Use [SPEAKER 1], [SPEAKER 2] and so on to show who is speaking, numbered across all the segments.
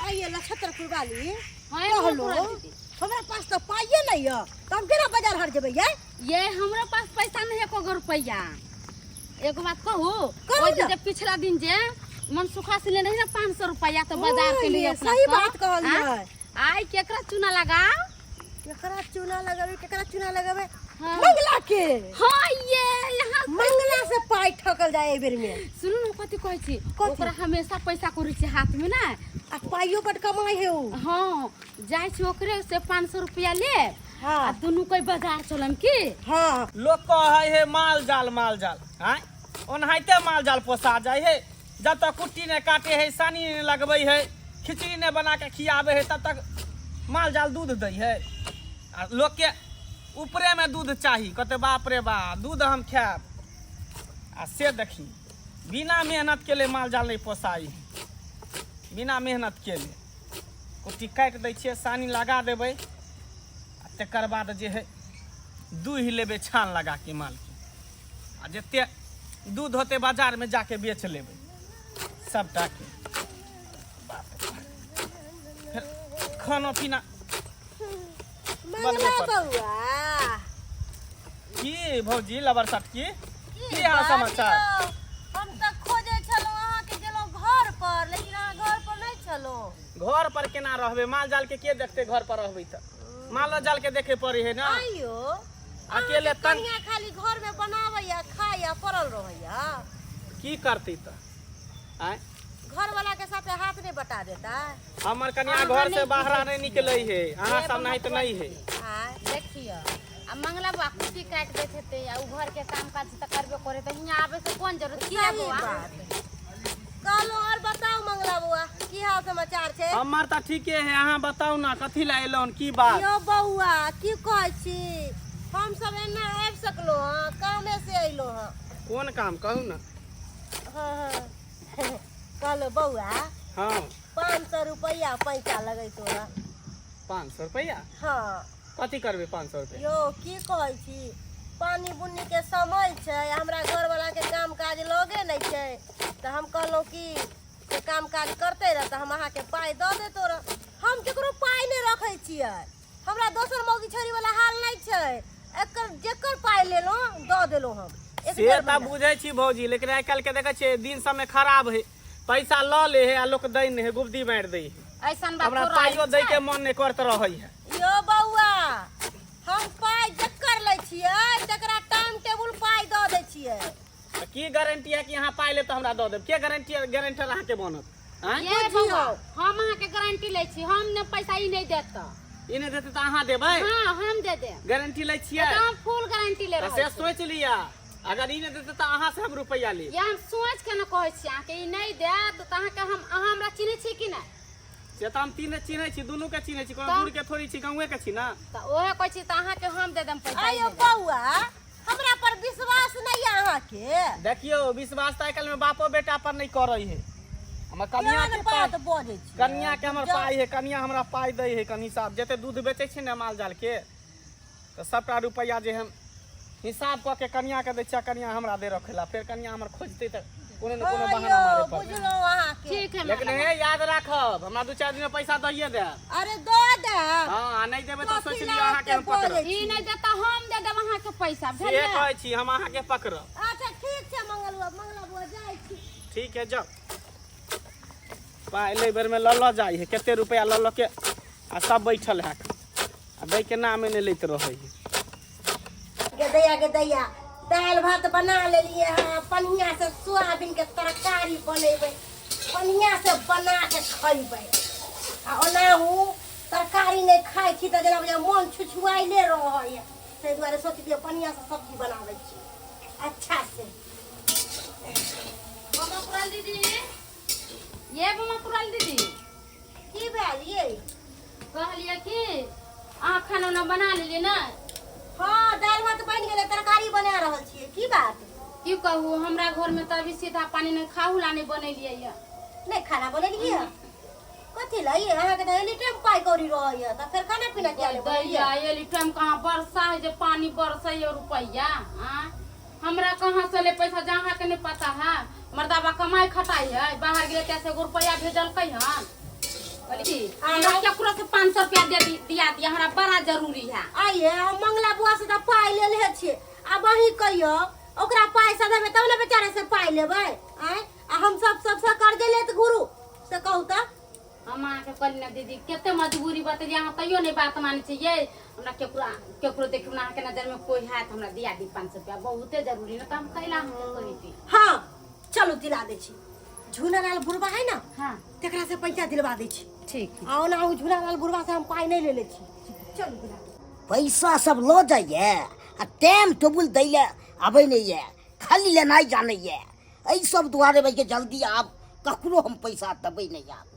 [SPEAKER 1] आइए नक्षत्रपुर वाली।
[SPEAKER 2] हाँ, ये
[SPEAKER 1] कहलो
[SPEAKER 2] मधुपुरा दीदी।
[SPEAKER 1] हमरा पास तऽ पाइए नहीं यऽ तऽ हम केना बाजार हाट जेबै यै?
[SPEAKER 2] ये हमरा पास पैसा नहीं है एको रुपया। एगो बात कहू?
[SPEAKER 1] कहू
[SPEAKER 2] ओहि दिन
[SPEAKER 1] ना।
[SPEAKER 2] जे पिछला दिन जे मनसुखा से लेने रही ना 500 रुपया तो बाजार के लिए
[SPEAKER 1] ओ, ये
[SPEAKER 2] अपना
[SPEAKER 1] सही
[SPEAKER 2] सब।
[SPEAKER 1] बात कहलियै।
[SPEAKER 2] हाँ? आइ केकरा चूना लगाओ?
[SPEAKER 1] केकरा चूना लगेबै, केकरा चूना लगेबै?
[SPEAKER 2] हाँ।
[SPEAKER 1] मंगला के।
[SPEAKER 2] हाँ, ये यहाँ
[SPEAKER 1] मंगला से पाई ठकल जाए एहि बेर में।
[SPEAKER 2] सुनू ने कथी कहै छी।
[SPEAKER 1] कथी?
[SPEAKER 2] ओकरा हमेशा पैसा करै छै हाथ में ना।
[SPEAKER 1] आ पाइयो बड कमाई है उ।
[SPEAKER 2] हाँ, जाइ छी ओकरे से 500 रुपया ले।
[SPEAKER 1] हाँ।
[SPEAKER 2] आ दुनू कोई बाजार चलम की?
[SPEAKER 1] हाँ।
[SPEAKER 3] लोग कहै है माल जाल माल जाल, आँय ओनाहिते माल जाल पोसा जाइ है। जब तक कुट्टी नहि काटे है, सानी नहि लगबै है, खिचड़ी नहि बना के खियाबै है, तब तक माल जाल दूध दै है। आ लोकके ऊपरेमे दूध चाही, कहते बाप रे बाप दूध हम खायब। आ से देखी बिना मेहनत के लिए माल जाल नहि पोसाई है, बिना मेहनत के लिए कुट्टी काटि दै छियै, सानी लगा देबै, आ तकर बाद जे है दूहि लेबै छान लगा के मालके, आ जते दूध होतै बाजारमे जाके बेच लेबै सबटाके। बाप रे बाप। फेर खाना पीना
[SPEAKER 1] मंगला बउआ।
[SPEAKER 3] की भौजी लबर सटकी, की हाल समाचार?
[SPEAKER 1] हम तऽ खोजै छलहुँ अहाँके, गेलहुँ घर पर, लेकिन अहाँ घर पर नहि छलहुँ।
[SPEAKER 3] घर पर केना रहबै? माल जाल के के देखतै? घर पर रहबै तऽ मालो जाल के देखे पड़े है ना।
[SPEAKER 1] आइयो
[SPEAKER 3] अकेले तन
[SPEAKER 1] कनिया खाली घर में बनाबैया, खाइया, पड़ल रहैया।
[SPEAKER 3] की करतै तऽ? आँय
[SPEAKER 1] घर वाला के साथे हाथ नहीं बटा देता?
[SPEAKER 3] हमर कनिया घर से बाहर नहीं निकले है, अहाँ सब नहीं तऽ नहीं है।
[SPEAKER 1] आँय
[SPEAKER 2] देखियो आ मंगला बा कुट्टी काटि दैत हेतै, आ उ घर के काम काज तऽ करबे करे, तऽ हियाँ आबै के कोन जरूरत? किया
[SPEAKER 1] सही
[SPEAKER 2] बौआ?
[SPEAKER 1] बात कहलहुँ। और बताउ मंगला बौआ, की हाल समाचार छै?
[SPEAKER 3] हमर तऽ ठीके है, अहाँ बताउ ना कथी लए एलहुँ, की बात?
[SPEAKER 1] यौ बौआ, की कहै छी, हम सब एना आबि सकलहुँ हँ, कामे से अयलहुँ हँ।
[SPEAKER 3] कोन काम कहू ना?
[SPEAKER 1] हाँ हाँ, कहलहुँ बौआ।
[SPEAKER 3] हाँ।
[SPEAKER 1] 500 रुपैआ पैसा लगै तोरा।
[SPEAKER 3] 500 रुपैआ?
[SPEAKER 1] हाँ।
[SPEAKER 3] कथी करबै 500 रुपैआ?
[SPEAKER 1] यौ की कहै छी, पानि बुन्नी के समय छै, हमरा घरवाला के काम काज लगे नहि छै, तऽ हम कहलहुँ कि से काम काज करते रह तऽ हम अहाँके पाइ दऽ देतो रह। हम केकरो पाइ नहि रखै छियै, हमरा दोसर मौगी छोरी वाला हाल नहि छै। एकर जेकर पाइ लेलहुँ दऽ देलहुँ हम। एक
[SPEAKER 3] से
[SPEAKER 1] डेढ़
[SPEAKER 3] तऽ
[SPEAKER 1] महीना।
[SPEAKER 3] बुझै छी भौजी, लेकिन आइ काल्हि के देखै छियै दिन समय खराब है, पैसा लऽ ले है आ लोक दै नहि है, गुबदी मारि दै है।
[SPEAKER 2] ऐसन बात
[SPEAKER 3] हमरा
[SPEAKER 2] थोड़ा
[SPEAKER 3] पाइयो दै
[SPEAKER 2] छै।
[SPEAKER 3] के मन नहि करत रहै है।
[SPEAKER 1] यौ बौआ, हम पाइ जकर लै छियै तकरा टाइम टेबुल पाइ दऽ दै छियै।
[SPEAKER 3] तऽ की गारंटी है कि अहाँ पाइ लेब तऽ हमरा दऽ देब? के गारंटी गारंटर अहाँके बनत? आँय?
[SPEAKER 2] ये बौआ, हम अहाँके गारंटी लै छी, हम ने पैसा ई नहि देत तऽ
[SPEAKER 3] ई नहि देतै तऽ अहाँ देबै?
[SPEAKER 2] हाँ, हम दे देब।
[SPEAKER 3] गारंटी लै छियै?
[SPEAKER 2] एकदम फुल गारंटी ले
[SPEAKER 3] तऽ
[SPEAKER 2] रहल
[SPEAKER 3] से
[SPEAKER 2] छी।
[SPEAKER 3] सोचि लिअ, अगर ई नहि देतै तऽ अहाँ से हम रुपैआ लेब।
[SPEAKER 2] ये हम सोच के ने कहै छी अहाँके, ई नहि देत तऽ अहाँके हम, अहाँ हमरा चिन्है छी कि नहि?
[SPEAKER 3] से तऽ हम तीने चिन्है छी, दुनू के चिन्है छी, कोनो
[SPEAKER 2] तऽ?
[SPEAKER 3] दूर के थोड़ी छी, गाँवे के छी ना।
[SPEAKER 2] तऽ ओहे कहै छी, तऽ अहाँके हम they them पैसा।
[SPEAKER 1] आइयो बौआ, हमरा पर विश्वास नहीं है अहाँके?
[SPEAKER 3] देखियौ, विश्वास तऽ आइ काल्हि में बापो बेटा पर नहि करै है। हमर कनिया
[SPEAKER 1] केहन
[SPEAKER 3] के
[SPEAKER 1] बात
[SPEAKER 3] पाइ
[SPEAKER 1] बजै छी?
[SPEAKER 3] कनिया के हमर पाइ है, कनिया हमरा पाइ दै है। कनि साहब जते दूध बेचै छै ने माल जाल के, तऽ सबटा रुपैआ जे हम हिसाब कऽ के कनिया के दै छियै, कनिया हमरा दे रखै ला। फेर कनिया हमर खोजतै तऽ कोनो ने कोनो
[SPEAKER 1] हाँ
[SPEAKER 3] बहाना
[SPEAKER 1] यौ,
[SPEAKER 3] मारे पड़तै।
[SPEAKER 1] बुझलहुँ अहाँके।
[SPEAKER 2] ठीक है।
[SPEAKER 3] लेकिन हे याद राखब, हमरा 2-4 दिन में पैसा दइए देब।
[SPEAKER 1] अरे दऽ देब।
[SPEAKER 3] हाँ, आ नहि देबै तऽ
[SPEAKER 1] कथी
[SPEAKER 3] सोचि
[SPEAKER 1] लए
[SPEAKER 3] लिअ अहाँके हम
[SPEAKER 1] एते
[SPEAKER 3] पकड़ब।
[SPEAKER 1] बजै
[SPEAKER 2] ई नहि देता, हम दे देब अहाँके पैसा।
[SPEAKER 3] से
[SPEAKER 2] बुझलियै?
[SPEAKER 3] कहै छी, हम अहाँके पकड़ब।
[SPEAKER 1] अच्छा ठीक छै मंगलुआ, मंगला बुआ, जाइ छी।
[SPEAKER 3] ठीक है, जाउ। पाइ लै बेरमे लऽ लऽ जाइ है कते रुपैआ लऽ लऽ के, आ सब बैठल है आ दै के नामे नहि लैत रहै है।
[SPEAKER 1] गे दैया, गे दैया, दालि भात बना लेलियै हँ, पनिया से सोयाबीन के तरकारी बनेबै, पनिया से बना के खैबै। आ ओनाहु तरकारी नहि खाइ छी तऽ जेना बुझाइ मोन छुछुआइले रहैए, ताहि दुआरे सोचलियै पनिया से सब्जी बनाबै छी अच्छा से।
[SPEAKER 2] बमा कुराल दीदी, ये बमा कुराल दीदी।
[SPEAKER 1] की भेल ये?
[SPEAKER 2] कहलियै कि अहाँ खाना उना बना लेलियै ने?
[SPEAKER 1] हाँ, दालि भात बनि गेलै, तरकारी बना रहल छियै। की बात?
[SPEAKER 2] की कहू, हमरा घर में तऽ अभी सीधा पानी नहि खाहू ला नहि बनेलियै ये।
[SPEAKER 1] नहि खाना बनेलियै? कथी ला ये? अहाँके तऽ एनी टाइम पाइ कौड़ी रहैए, तऽ फेर खाना पीना किया नहि बनेलियै?
[SPEAKER 2] दैया, एली टाइम कहाँ वर्षा है जे पानी बरसै रुपैआ? आँय, हमरा कहाँ से ले पैसा, जहाँ अहाँके नहि पता है, मर्दाबा कमाइ खटाइ है, बाहर गेलै तऽ एगो रुपैआ भेजलकै हन? कहली हमरा केकरो से 500 रुपया दे दी दिया दिया हमरा बड़ा जरूरी है।
[SPEAKER 1] आइए हम मंगला बुआ से तऽ पाइ लेले छियै, आब अहीं कहियो ओकरा पाइ सधेबै तब ने बेचारे से पाइ लेबै। आँय, आ हम सब सबसँ कर्जे लेत घुरू से कहू तऽ।
[SPEAKER 2] हम अहाँके कहली ना दीदी, कते मजबूरी बतेलियै अहाँ तैयो नहि बात मानै छियै। हमरा केकरो केकरो देखियौ ने, अहाँके नजरमे कोइ हैत हमरा दिया दी 500 रुपया, बहुते जरूरी ने तऽ हम कैला अहाँके कहिती।
[SPEAKER 1] हाँ चलू दिला दै छी, झूलालाल बुढ़बा है ना,
[SPEAKER 2] हाँ
[SPEAKER 1] तेकरा से पैसा दिलवा दै छी।
[SPEAKER 2] ठीक।
[SPEAKER 1] आ ओना ओ झूलालाल बुढ़बा से हम पाइ नहि लेले छी। चलू दिला दै।
[SPEAKER 4] पैसा सब लऽ जाइए आ टाइम टेबुल दै लए आबै नहि यऽ, खाली लेनाइ जानैए। एहि सब दुआरे भाई जल्दी आब ककरो हम पैसा देबै नहि। आब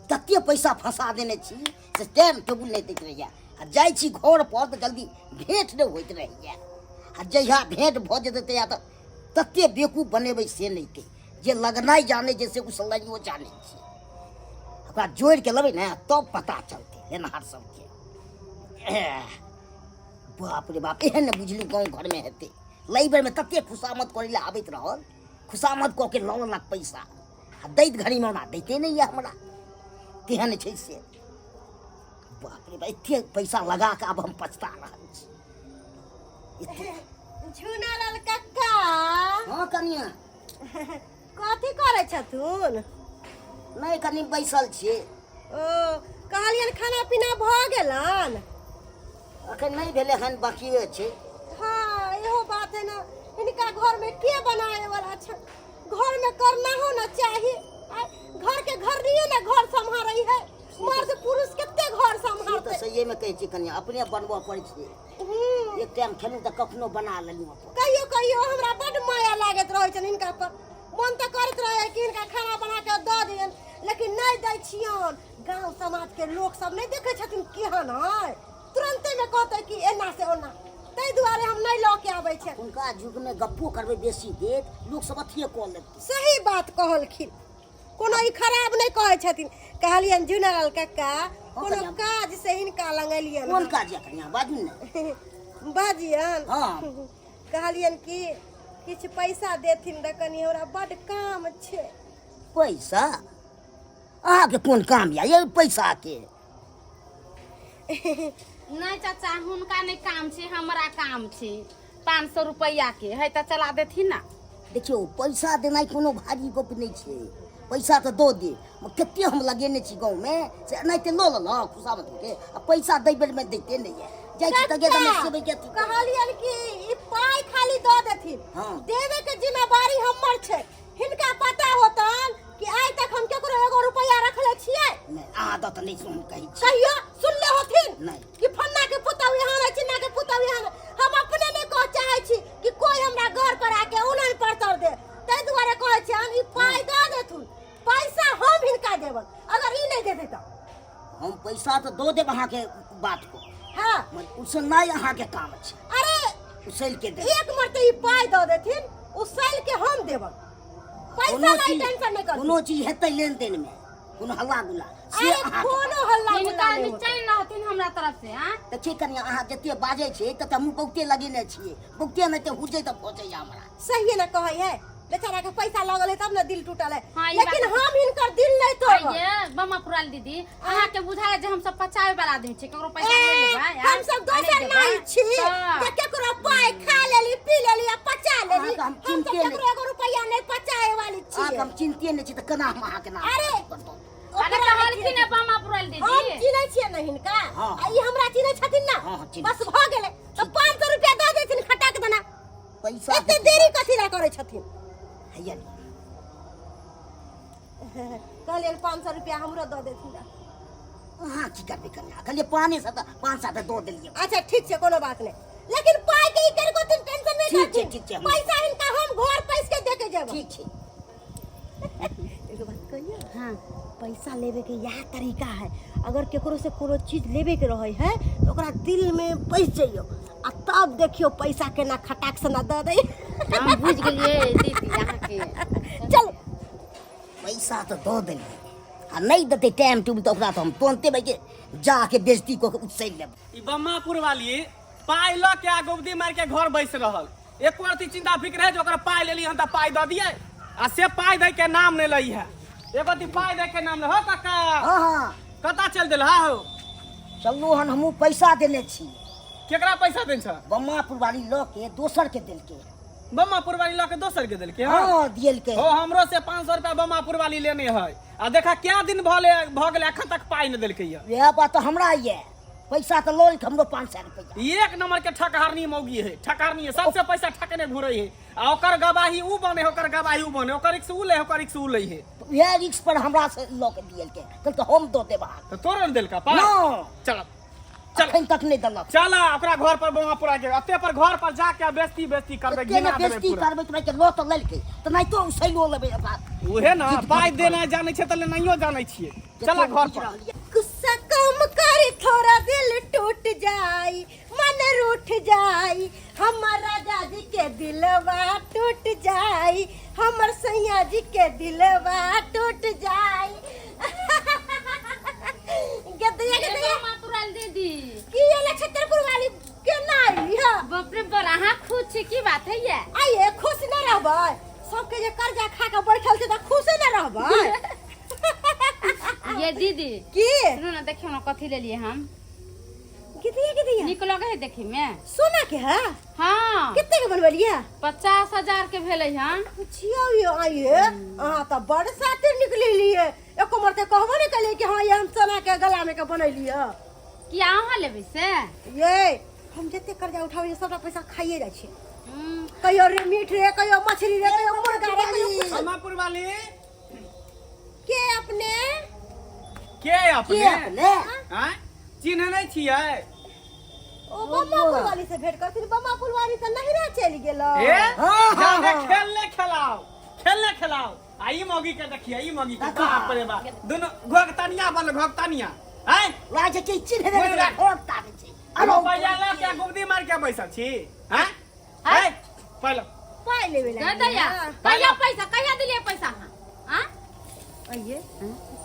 [SPEAKER 4] तते पैसा फंसा देने छी से टाइम टेबुल नहि दैत रहैए। आ जाइ छी घर पर तऽ जल्दी भेँट नहि होइत रहैए, आ जहिया भेँट भऽ जेतै तहिया तऽ तते बेकूफ बनेबै से नहि कहि। जे लगनाइ जानै छै से उसलनाइयो जानै छै। ओकरा जोड़िके लेबै ने तब पता चलतै लेनहार सबके। बाप रे बाप, एहन ने बुझली गाँव घरमे हेतै। लै बेरमे तते खुशामद करै लए आबैत रहल, खुशामद कऽ के लऽ लेलक पैसा आ दैत घड़ीमे ओना दैते नहि यऽ हमरा, तेहन छै से। बाप रे बाप, एते पैसा लगा कऽ आब हम पछता रहल छी।
[SPEAKER 1] झूनालाल कक्का।
[SPEAKER 4] हँ कनिया।
[SPEAKER 1] कथी करै छथुन?
[SPEAKER 4] नहि, कनि बैसल छियै।
[SPEAKER 1] ओ कहलियनि खाना पीना भऽ गेलन?
[SPEAKER 4] अखन नहि भेलै हन, बाकिए छै।
[SPEAKER 1] हाँ इहो बात है ना, इनका घर में के बनाए वाला छै? घर में करना हो ना चाही। घर के घर नहीं ना घर सम्हारै है, मर्द पुरुष कते घर
[SPEAKER 4] से तऽ
[SPEAKER 1] सम्हारते।
[SPEAKER 4] सहिए में कहै छी कनिया, अपने बनबऽ पड़ै छै। एक टाइम खेलहुँ तऽ कखनो बना लेलहुँ अपन।
[SPEAKER 1] कहियो कहियो हमरा बड माया लागैत रहै छनि हिनका पर, मन तऽ करैत रहै कि हिनका खाना बना के दऽ दियनि, लेकिन नहि दै छियनि। गाँव समाज के लोक सब नहि देखै छथिन केहन है, तुरंते में कहतै कि एना से ओना, ताहि दुआरे हम नहि लऽ के आबै छियनि।
[SPEAKER 4] हुनका युग में गप्पो करबै बेसी देर लोक सब अथिए कऽ लेतै।
[SPEAKER 1] सही बात कहलखिन, कोनो ई खराब नहि कहै छथिन। कहलियनि झुनालाल कक्का, कोनो
[SPEAKER 4] कनिया।
[SPEAKER 1] काज से हिनका लग एलियनि।
[SPEAKER 4] कोन काज यऽ कनिया, बाजू ने।
[SPEAKER 1] बाजियन?
[SPEAKER 4] हाँ।
[SPEAKER 1] कहलियनि कि किछु पैसा देथिन तऽ कनि हमरा बड्ड काम छै।
[SPEAKER 4] पैसा? अहाँके कोन काम यऽ ये पैसा के?
[SPEAKER 2] नहि चाचा, हुनका नहि काम छै, हमरा काम छै। 500 रुपैआ के है तऽ चला देथिन ना।
[SPEAKER 4] देखियौ, पैसा देनाइ कोनो भारी गप नहि छै, पैसा तऽ दऽ दे। कते हम लगेने छी गाँवमे से एनाहिते लऽ लेलक खुशामद के, आ पैसा दै बेरमे दैते नहि यऽ। जाइ छी तऽ गेदमे सेबै के अथी।
[SPEAKER 1] कहलियनि कि ई पाइ खाली दऽ देथिन,
[SPEAKER 4] हाँ।
[SPEAKER 1] देवे के जिम्मेवारी हमर छै। हिनका पता होतन कि आइ तक हम केकरो एगो रुपैआ रखले छियै?
[SPEAKER 4] नहि, अहाँ दऽ तऽ नहि हम कहै छी।
[SPEAKER 1] कहियो सुनले होथिन
[SPEAKER 4] नहि
[SPEAKER 1] कि फन्ना के पुतहु यहाँ नहि, चिन्ना के पुतहु यहाँ नहि? हम अपने नहि कह चाहै छी कि कोई हमरा घर पर आके उलन पर तर दे, ताहि दुआरे कहै छियनि ई पाइ दऽ देथुन, पैसा हम हिनका देबन अगर ई नहि देतै तऽ।
[SPEAKER 4] हम पैसा तऽ दऽ देब अहाँके बात को,
[SPEAKER 1] हाँ,
[SPEAKER 4] मगर उसलनाइ अहाँके काम छै।
[SPEAKER 1] अरे
[SPEAKER 4] उसलि के देब।
[SPEAKER 1] एक मरते ई पाइ दऽ देथिन, उसलि के हम देबन पैसा।
[SPEAKER 4] कोनो
[SPEAKER 1] नहीं
[SPEAKER 4] चीज
[SPEAKER 1] टेंशन नहीं कर।
[SPEAKER 4] कोनो चीज हेतै लेन देन में कोनो हल्ला गुल्ला से
[SPEAKER 1] अरे
[SPEAKER 4] अहाँके
[SPEAKER 1] कोनो हल्ला गुल्ला
[SPEAKER 2] हिनका
[SPEAKER 1] नहीं होतै।
[SPEAKER 2] निचैन रहथिन हमरा तरफ से। हाँ
[SPEAKER 4] तऽ ठीक कनिया, अहाँ जते बाजै छियै तते हमहूँ बहुते लगेने छियै, बहुते नहि तऽ हुजै तऽ पहुँचैया हमरा।
[SPEAKER 1] सही ने कहै है, बेचारा के पैसा लगल है तब ने दिल टूटल है।
[SPEAKER 2] हाँ, ई
[SPEAKER 1] लेकिन
[SPEAKER 2] बात-
[SPEAKER 1] हम हिनकर दिल नहीं तोड़ब।
[SPEAKER 2] आइये बमा पुराल दीदी, अहाँ के बुझाय जे हम सब पचावे वाला आदमी छी, केकरो पैसा
[SPEAKER 1] ए,
[SPEAKER 2] नहीं लेबै,
[SPEAKER 1] हम सब दोसर नहीं छी जे केकरो पाइ खा लेली, पी लेली आ पचा लेली।
[SPEAKER 4] अहाँके हम
[SPEAKER 1] हम सब
[SPEAKER 4] चिन्हते नहि।
[SPEAKER 1] केकरो एगो रुपैआ नहीं पचाए वाली छी।
[SPEAKER 4] अहाँके हम चिन्हते नहि छी तऽ केना हम अहाँके नाम
[SPEAKER 1] अरे,
[SPEAKER 4] करतहुँ?
[SPEAKER 2] अरे
[SPEAKER 1] ओकरा
[SPEAKER 2] कहलखिन है बमा पुराल
[SPEAKER 1] हम
[SPEAKER 2] दीदी,
[SPEAKER 1] चिन्है छियै ने हिनका,
[SPEAKER 4] हाँ।
[SPEAKER 1] आ ई हमरा चिन्है छथिन ना।
[SPEAKER 4] हाँ, हाँ, चिन्है।
[SPEAKER 1] बस भऽ गेलै तऽ 500 रुपया दऽ देथिन खटाक देना।
[SPEAKER 4] पैसा
[SPEAKER 1] एते देरी कथी ला करै छथिन?
[SPEAKER 4] हैया ली।
[SPEAKER 1] कहलियनि 500 रुपया हमरो दऽ देथिन।
[SPEAKER 4] अहाँ की करबै कन्या? कहलियै पाँचे सए तऽ 500 तऽ दऽ देलियै।
[SPEAKER 1] अच्छा ठीक छै, कोनो बात नहि, लेकिन पाइ के ई करिको तुम टेंशन नहि
[SPEAKER 4] ठीक छै,
[SPEAKER 1] करथिन।
[SPEAKER 4] ठीक छै,
[SPEAKER 1] पैसा हिनका हम घर पैस के दे के जेबै।
[SPEAKER 4] ठीक छै।
[SPEAKER 1] एगो बात कहियो?
[SPEAKER 2] हाँ।
[SPEAKER 1] पैसा लेवे के इएह तरीका है, अगर केकरो से कोनो चीज लेवे के रहे है तो ओकरा दिल में बस जइयो आ तब देखियो पैसा केना खटाक से ना दऽ दै।
[SPEAKER 2] हम बुझ गेलियै दीदी अहाँके।
[SPEAKER 1] चल।
[SPEAKER 4] पैसा तऽ दऽ देलियै, आ नहि देतै टाइम टूम तऽ ओकरा तऽ हम तुरन्ते भाइके जाके बेजती कऽ के उछसैल लेबै।
[SPEAKER 3] ई बम्मापुर वाली पाइ लऽ के आ गोबदी मारि के घर बैस रहल, एको रत्ती चिंता फिक्र है जे ओकर पाइ लेली हन तऽ पाइ दऽ दियै, आ से पाइ दै के नाम नहि लै है। एगो दी पाइ दे के नाम ले हो काका।
[SPEAKER 4] हाँ हाँ।
[SPEAKER 3] कतऽ चल देल हा हो?
[SPEAKER 4] चलू हन, हमहूँ पैसा देने छी।
[SPEAKER 3] केकरा पैसा देने छ?
[SPEAKER 4] बम्मा पुरवारी लऽ के दोसर के देलकै।
[SPEAKER 3] बम्मा पुरवाली लऽ के दोसर के देलकै? हँ।
[SPEAKER 4] हाँ, दियलकै।
[SPEAKER 3] हो, हमरो से 500 रुपया बम्मा पुरवाली लेने है आ देखा क्या दिन भऽ भऽ गेलै, अखन तक पाइ नहि देलकै ये।
[SPEAKER 4] वएह बात तऽ हमरा ये, पैसा तऽ लऽ लेलकै हमरो 500 रुपया।
[SPEAKER 3] एक नंबर के ठकहारनी मौगी है, ठकहारनी है, सबसे पैसा ठकने घुरै है आ ओकर गवाही ऊ बने, ओकर गवाही ऊ बने, ओकर रिक्स ऊ ले, ओकर रिक्स ऊ लै है।
[SPEAKER 4] वएह रिक्स पर हमरा से लऽ के दियलकै, कहलकै हम दऽ देब अहाँके।
[SPEAKER 3] तऽ तोरो ने देलका पाइ?
[SPEAKER 4] न।
[SPEAKER 3] चल चल।
[SPEAKER 4] अखन तक नहि देलक।
[SPEAKER 3] चल ओकरा घर पर बौआ पूरा के अते पर घर पर जाके बेइज्जती बेइज्जती करबै,
[SPEAKER 4] एते ने
[SPEAKER 3] घिना देबै
[SPEAKER 4] बेइज्जती
[SPEAKER 3] पूरा।
[SPEAKER 4] करबै तऽ भाइ लऽ तऽ लेलकै तऽ नहि तो उसैलो लेबै ओकरा।
[SPEAKER 3] उहे ना
[SPEAKER 4] जिद
[SPEAKER 3] पाइ
[SPEAKER 4] करबै।
[SPEAKER 3] देना जानै छै तऽ लेनाइयो जानै छियै। चल घर पर।
[SPEAKER 1] गुस्सा कम कर, थोड़ा दिल टूट जाई, मन रूठ जाई, हमर राजा जी के दिलवा टूट जाई, हमर सैया जी के दिलवा टूट जाई। गदैया गदैया।
[SPEAKER 2] मातुराल दीदी।
[SPEAKER 1] की ये नक्षत्रपुर वाली के ना आइली है?
[SPEAKER 2] बाप रे, बड़ अहाँ खुश छी, की बात है ये?
[SPEAKER 1] आइए खुश न रहबै? सबके जे कर्जा खा के बैठल छै तऽ खुशे न रहबै?
[SPEAKER 2] ये दीदी।
[SPEAKER 1] की?
[SPEAKER 2] सुनू ना, देखियौ ना कथी लेलिए हम।
[SPEAKER 1] गदैया गदैया।
[SPEAKER 2] नीक लगे है देखे में?
[SPEAKER 1] सोना के है?
[SPEAKER 2] हाँ।
[SPEAKER 1] कितने के बनबलिए?
[SPEAKER 2] 50,000 के भेलै हन।
[SPEAKER 1] पुछियौ यो आइए, अहाँ तऽ बड़ सातिर निकललिए, एको मरते कहबो नहि कलिए कि हाँ ये हम सोना के गला में के बनैलिए।
[SPEAKER 2] की अहाँ लेबै से?
[SPEAKER 1] ये हम जते कर्जा उठाबै छियै सबटा पैसा खाइए जाइ छियै। कहियो रे मीट रे, कहियो मछली रे, कहियो मुर्गा रे, कहियो कुछ।
[SPEAKER 3] समापुर वाली।
[SPEAKER 1] के अपने?
[SPEAKER 3] के अपने?
[SPEAKER 4] के अपने?
[SPEAKER 3] आँय? चिन्ह नहि छियै?
[SPEAKER 1] ओ बम्मापुर वाली से भेंट करथिन, बम्मापुर वाली तऽ नहिरा चलि गेल।
[SPEAKER 3] ए?
[SPEAKER 4] हाँ, हाँ,
[SPEAKER 3] जादे
[SPEAKER 4] हाँ।
[SPEAKER 3] खेलने खेलाओ, खेलने खेलाओ। आ ई मौगी के देखिए, ई मौगी के बाप रे बाप, दुनू घोघतनिया बनल, घोघतनिया। आँय?
[SPEAKER 4] लागै छै कि चिन्ह
[SPEAKER 3] बुझि
[SPEAKER 4] नहि
[SPEAKER 3] राख।
[SPEAKER 4] घोर ताकै छै। अरे
[SPEAKER 3] रुपैया लऽ के गुबदी मारि के बैसल छी। आँय? आँय? पहिले
[SPEAKER 1] पाइ लेबे
[SPEAKER 2] दे
[SPEAKER 1] लागी।
[SPEAKER 2] दैया। कहिया पैसा, कहिया दिलियै पैसा अहाँ? आँ?
[SPEAKER 1] आइए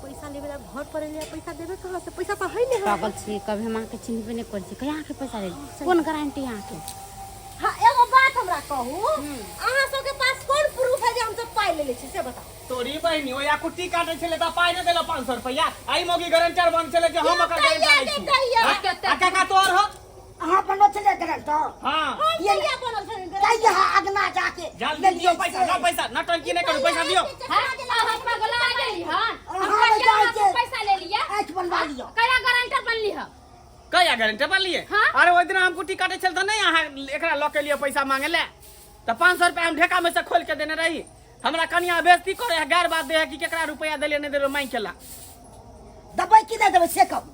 [SPEAKER 1] पैसा लेबे ला घर पर एलियै, पैसा देबे कहाँ से? पैसा तऽ है नहि हमरा।
[SPEAKER 2] पागल छी, कभी हम अहाँके चिन्हबे नहि करै छी, कहिया अहाँके पैसा लेली, कोन गारंटी अहाँके?
[SPEAKER 1] हाँ, एगो बात हमरा कहू, अहाँ सबके पास कोन प्रूफ है जे हम सब पाइ लेले छी से बताउ।
[SPEAKER 3] तोरी बहिनी ओया कुट्टी काटे छले त पाइ नहि देलो 500 रुपैया, आई मौगी गारंटर बन छले जे हम ओकर
[SPEAKER 1] कहिया
[SPEAKER 3] गारंटर
[SPEAKER 1] के
[SPEAKER 3] छी।
[SPEAKER 1] कहिया?
[SPEAKER 3] हाँ? आ काका तोर हो?
[SPEAKER 4] अहाँ बनल छलियै गारंटर?
[SPEAKER 3] हाँ।
[SPEAKER 1] हम कहिया बनल छलियै गारंटर?
[SPEAKER 4] कहिया अगना जाके
[SPEAKER 3] जल्दी
[SPEAKER 4] लेलियै
[SPEAKER 3] दियो पैसा,
[SPEAKER 4] से?
[SPEAKER 3] लाओ पैसा, नौटंकी नहि करू, पैसा दियो।
[SPEAKER 2] हाँ, अहाँ पगला गेली हन? हम
[SPEAKER 4] अहाँ
[SPEAKER 2] कहिया
[SPEAKER 4] जाइ
[SPEAKER 2] अहाँके
[SPEAKER 4] के
[SPEAKER 2] पैसा लेलियै?
[SPEAKER 4] आँखि बनवा लिअ।
[SPEAKER 2] कहिया गारंटर बनली ह?
[SPEAKER 3] कहिया गारंटर बनलियै?
[SPEAKER 2] हाँ?
[SPEAKER 3] अरे ओहि दिना हम कुट्टी काटे छल तऽ नहि अहाँ एकरा लऽ के लिए पैसा मांगे ले तऽ 500 रुपया हम ढेका में से खोल के देने रही। हमरा कनिया बेइज्जती करे है, गैर बात दे है कि केकरा रुपया देलियै नहि देलियै मांगि केला।
[SPEAKER 4] देबै कि नहि देबै से कहू,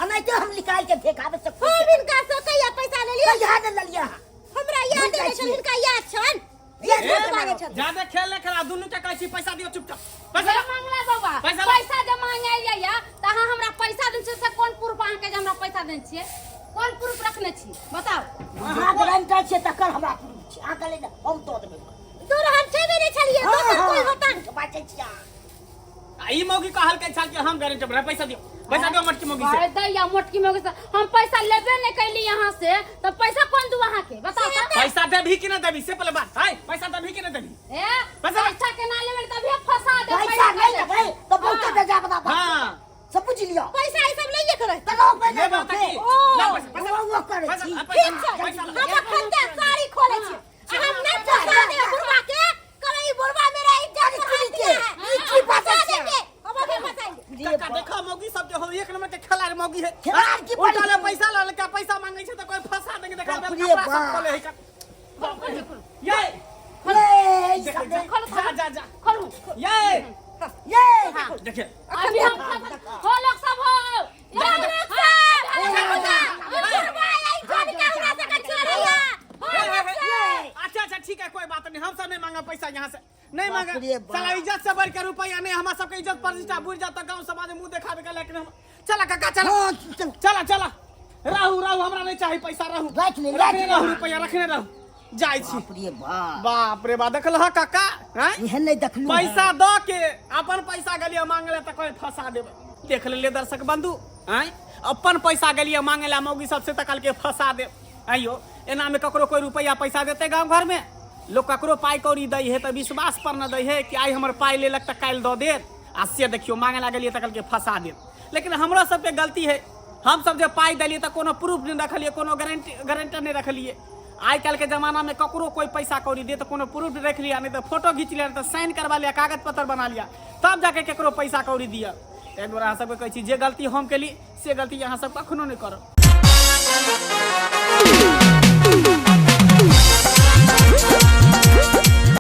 [SPEAKER 4] एनाहिते हम निकालि के ढेकामे से खोलि
[SPEAKER 1] हम
[SPEAKER 4] के
[SPEAKER 1] हिनका से कहिया पैसा लेलियै?
[SPEAKER 4] कहिया नहि लेलियै अहाँ?
[SPEAKER 1] हमरा याद
[SPEAKER 4] भूलि जाइ
[SPEAKER 1] नहि छल,
[SPEAKER 4] छियै।
[SPEAKER 1] हिनका याद छनि।
[SPEAKER 4] ये
[SPEAKER 1] ये
[SPEAKER 4] झूठ
[SPEAKER 1] झूठ बाजै छथिन।
[SPEAKER 3] जादे खेल नहि खेला, दुनू के कहै छी पैसा दियौ चुपचाप। पैसा
[SPEAKER 2] जे
[SPEAKER 3] दियौ।
[SPEAKER 2] मांगला बौआ,
[SPEAKER 3] पैसा ला।
[SPEAKER 2] पैसा जे मांगे आइए तऽ अहाँ हमरा पैसा दै छियै से कोन प्रूफ अहाँके जे हमरा पैसा दै छियै? कोन प्रूफ रखने छी बताउ?
[SPEAKER 4] अहाँ गारंटर छियै तकर हमरा प्रूफ छै, अहाँ कहलियै ने हम दऽ देबै।
[SPEAKER 1] दूर हम छेबे नहि छलियै,
[SPEAKER 4] हाँ,
[SPEAKER 1] दोसर
[SPEAKER 4] हाँ,
[SPEAKER 1] कोइ होतन।
[SPEAKER 4] झूठ बाजै छियै अहाँ।
[SPEAKER 3] आ ई मौगी कहलकै छल कि हम गारंटर बना, पैसा दियौ, पैसा दियौ मोटकी मौगी से।
[SPEAKER 2] अरे दैया, मोटकी मौगी से हम पैसा लेबे नहि कैली यहाँ से, तऽ पैसा कोन दू अहाँके बताउ तऽ?
[SPEAKER 3] पैसा देबही कि नहि देबही से पहिले बात। हाय, पैसा देबही कि नहि देबही?
[SPEAKER 2] ए,
[SPEAKER 3] पैसा
[SPEAKER 2] पैसा के ना लेबै तभिए फंसा दे।
[SPEAKER 4] पैसा नहि देबै तऽ बहुते बेजा बना बात।
[SPEAKER 3] हाँ।
[SPEAKER 4] सब बुझि लिअ।
[SPEAKER 1] पैसा ई सब लइए के रहतै।
[SPEAKER 4] तऽ लऽ पहिले
[SPEAKER 3] लेबो तऽ की?
[SPEAKER 1] ओ।
[SPEAKER 3] लाउ पैसा, पैसा
[SPEAKER 4] ओ, ओ करै
[SPEAKER 3] पैसा,
[SPEAKER 4] छी।
[SPEAKER 3] पैसा,
[SPEAKER 1] ठीक छै,
[SPEAKER 3] पैसा
[SPEAKER 1] हम अखन ते साड़ी खोलै छी। आ हम नहि फंसा देबै बुढ़वा के, कहबै ई बुढ़वा मेरा इज्जत
[SPEAKER 4] अरे
[SPEAKER 1] बढ़ा
[SPEAKER 4] की
[SPEAKER 1] दिया
[SPEAKER 4] के?
[SPEAKER 1] है।
[SPEAKER 4] ई की बाजै
[SPEAKER 1] फंसा
[SPEAKER 4] छियै?
[SPEAKER 1] देंगे, हम अखन फंसाएंगे।
[SPEAKER 3] काका देखो मौगी सब के हो, एक नंबर के खिलाड़ी मौगी है।
[SPEAKER 4] खिलाड़ी की
[SPEAKER 3] उल्टा ले
[SPEAKER 4] बड़ी?
[SPEAKER 3] पैसा ला लेके पैसा मांगे छै तऽ कोई फंसा देंगे, देखा
[SPEAKER 4] बाप रे
[SPEAKER 3] कपड़ा सब
[SPEAKER 4] बाप।
[SPEAKER 3] खोले है का। ये
[SPEAKER 4] ये ई
[SPEAKER 3] देख,
[SPEAKER 4] सब
[SPEAKER 3] जा,
[SPEAKER 4] नहि-
[SPEAKER 3] जा जा जा।
[SPEAKER 2] खोलू।
[SPEAKER 3] ये
[SPEAKER 4] ये
[SPEAKER 3] देखिए।
[SPEAKER 2] अभी हम हो लोग सब हो। ये लोग सब।
[SPEAKER 1] बुढ़वा आई छोड़ के हमरा सबके छोड़ैया। हो लोग सब।
[SPEAKER 3] अच्छा अच्छा ठीक है, कोई बात नहीं, हम सब नहीं मांगा पैसा यहाँ से, नहीं
[SPEAKER 4] बाप
[SPEAKER 3] मांगा।
[SPEAKER 4] रे बाप।
[SPEAKER 3] साला इज्जत से बढ़ के रुपया नहीं, हमारा सबके इज्जत प्रतिष्ठा बुझ जाता गांव समाज में मुंह दिखावे के लायक नहीं। चला काका चला।
[SPEAKER 4] हाँ, चल।
[SPEAKER 3] चला चला, रहू रहू, हमरा नहीं चाहिए पैसा, रहू।
[SPEAKER 4] राख ले, राख
[SPEAKER 3] रखने
[SPEAKER 4] ले।
[SPEAKER 3] रहू रुपया, रखने रहू। जाइ छी।
[SPEAKER 4] बाप रे बाप।
[SPEAKER 3] बाप रे बाप, देखल हा काका? हैं?
[SPEAKER 4] एहन नहि देखलहुँ हँ।
[SPEAKER 3] पैसा दऽ के अपन पैसा गेलियै मांगले तऽ कोई फंसा देबै। देख लेलियै दर्शक बंधु, आँय, अपन पैसा गेलियै मांगे ला मौगी सबसे तऽ कहलकै फंसा देब। आइयो एना में ककरो कोई रुपया पैसा देते गांव घर में? लोक ककरो पाइ कौड़ी दै है तऽ विश्वास पर न दै है कि आइ हमर पाइ लेलक तऽ काल्हि दऽ देत। आ से देखियौ मांगे लागलियै तऽ कहलकै फंसा देत। लेकिन हमरो सबके गलती है, हमसब जे पाइ देलियै तऽ कोनो प्रूफ नहि रखलियै, कोनो गारंटी नहि रखलियै। आइ काल्हिके जमानामे ककरो कोइ पैसा कौड़ी दे तऽ कोनो प्रूफ रखि लिअ, नहि तऽ फोटो घीच लिअ, नहि तऽ साइन करवा लिअ, कागज पत्तर बना लिअ, तब जाके ककरो पैसा कौड़ी दिअ। ताहि दुआरे अहाँ सबके कहै छी जे गलती हम केली से गलती अहाँ सब कखनो नहि करब।